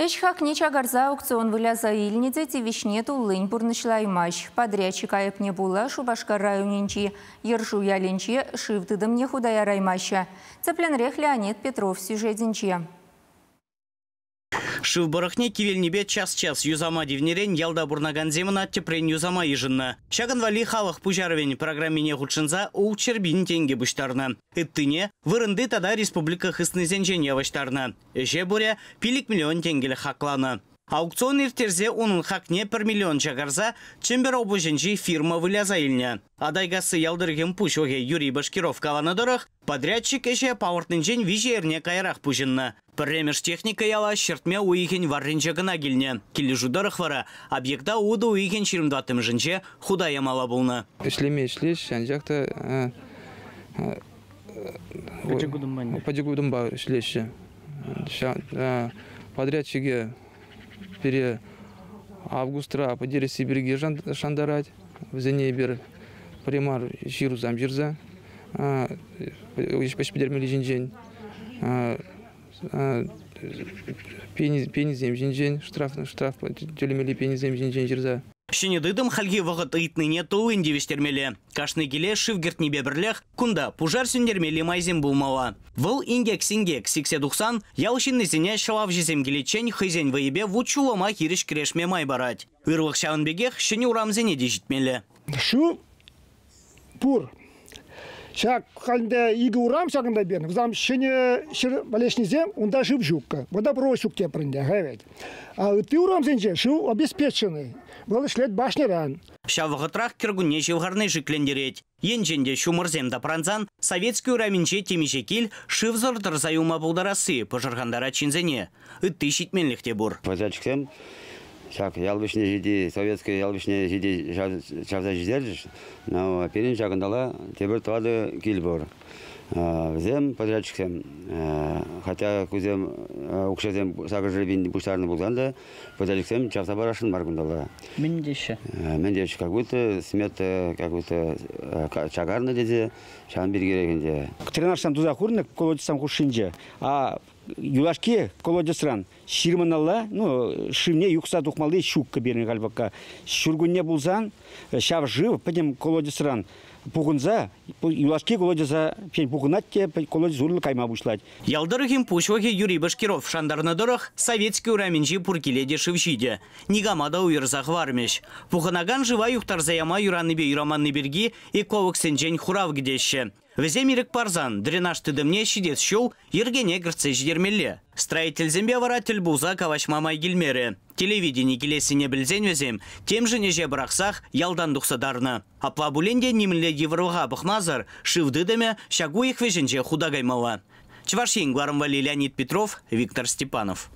Ӗҫ хакне чакарса аукцион выляса илнӗ те тивӗҫне туллин пурнӑҫлаймасть. Подрядчик айӑпне пула Шупашкар районӗнчи Йӑршу ялӗнче шыв тытӑмне хута яраймаҫҫӗ. Тӗплӗнрех Леонид Петров сюжетӗнче. Шыв пӑрӑхне кивелнипе час-час юсама тивнӗрен ялта пурӑнакансем ӑна тӗпрен юсама йышӑннӑ. Ҫакӑн валли халӑх пуҫарӑвӗн программине хутшӑнса 600 000 тенкӗ пуҫтарнӑ. Ыттине вырӑнти тата республика хыснисенчен явӑҫтарнӑ. Ӗҫе пурӗ 5 миллион тенкӗлӗх хакланӑ. Аукцион ирттерсе унӑн хакне 1 миллион чакарса Чӗмпӗр облаҫӗнчи фирма выляса илнӗ. Атайкасси ял тӑрӑхӗн пуҫлӑхӗ Юрий Башкиров каланӑ тӑрӑх, подрядчик ӗҫе палӑртнинчен 3 эрне каярах пуҫӑннӑ. Пӗрремӗш техника яла ҫӗртме уйӑхӗн варринче кӑна килнӗ. Килӗшӳ тӑрӑх вара объекта утӑ уйӑхӗн 24-мӗшӗнче хута ямалла пулнӑ. Ӗҫлеме ӗҫлеҫ, анчах та пӗчӗк утӑмпа ӗҫлеҫҫӗ. Подрядчике пире августра пӗтересси пирки шантарать. Вӗсене эпир примар ҫырусам ҫырса ӗҫ пӗтермелли ҫинчен, пенисем ҫинчен, штраф тӳлемелли пенисем ҫинчен ҫырса. Ҫӗнӗ тытӑм хальхи вӑхӑт ыйтнине туллин тивӗҫтермелле. Кашни киле шыв кӗртнипе пӗрлех кунта пушар сӳнтермелли майсем пулмалла. Вӑл инкек-синкек сиксе тухсан ял ҫыннисене ҫӑлавҫӑсем киличчен хӑйсен вӑйӗпе вут-ҫулӑма хирӗҫ кӗрешме май парать. Ырлӑх ҫавӑн пекех ҫӗнӗ урамсене те ҫитмелле. Шыв пур. Ҫак халӗнде икӗ урам ҫакӑнта пирӗн. Вӗсем ҫӗнӗ ҫӗр валеҫнисем, унта шыв ҫуккӑ. Водопровод ҫук тепӗр ӗнтӗ, хавет. А ытти урамсенче шыв обеспеченный. Вӑл ӗҫлет башньӑран. Ҫав вӑхӑтрах кӗркунне ҫывхарни шиклентерет. Енчен те ҫумӑрсем тапрансан Советски урамӗнче темиҫе кил шывсӑр тӑрса юлма пултарасси пӑшӑрхантарать ҫынсене. Ытти ҫитменлӗх те пур. Подрядчиксем ҫак ял вӗҫне ҫити, Советски ял вӗҫне ҫити чавса ҫитерчӗҫ. Но пирӗн ҫакӑнтала тепӗр 4 кил пур. Вӗсем, подрядчиксем, хотя кусем укҫасем сакӑр пин пуҫтарнӑ пулсан та, подрядчиксем чавса парасшӑн мар кунталла. Мӗн теҫҫӗ? Мӗн теҫҫӗ, как будто смета как будто чакарнӑ тесе, ҫавӑн пиркирех ӗнтӗ. Тренажсем туса хурнӑ колодецсем хушшинче, а юлашки колодецран ҫырманалла, ну, шывне юхса тухмалли ҫуккӑ пирӗн халь пока. Ҫуркунне пулсан ҫав шыв пӗтӗм колодецран пухӑнса, юлашки колодеца пухӑнать те колодец урлӑ кайма пуҫлать. Ял тӑрӑхӗн пуҫлӑхӗ Юрий Башкиров шантарнӑ тӑрӑх Советски урамӗнчи пур киле те шыв ҫитӗ. Никама та уйӑрса хӑвармӗҫ. Пухӑнакан шыва юхтарса яма юраннипе юраманни пирки экологсенчен хурав кӗтеҫҫӗ. Вӗсем ирӗк парсан дренаж тытӑмне ҫитес ҫул йӗркене кӗртсе ҫитермелле. Строительсемпе вара тӗл пулса калаҫма май килмерӗ. Телевидени килессине пӗлсен вӗсем темшӗн ӗҫе пӑрахсах ялтан тухса тарнӑ. Апла пулин те нимӗнле йывӑрлӑха пӑхмасӑр шыв тытӑмӗ ҫак уйӑх вӗҫӗнче хута каймалла. Чӑваш Ен кӑларӑм валли Леонид Петров, Виктор Степанов.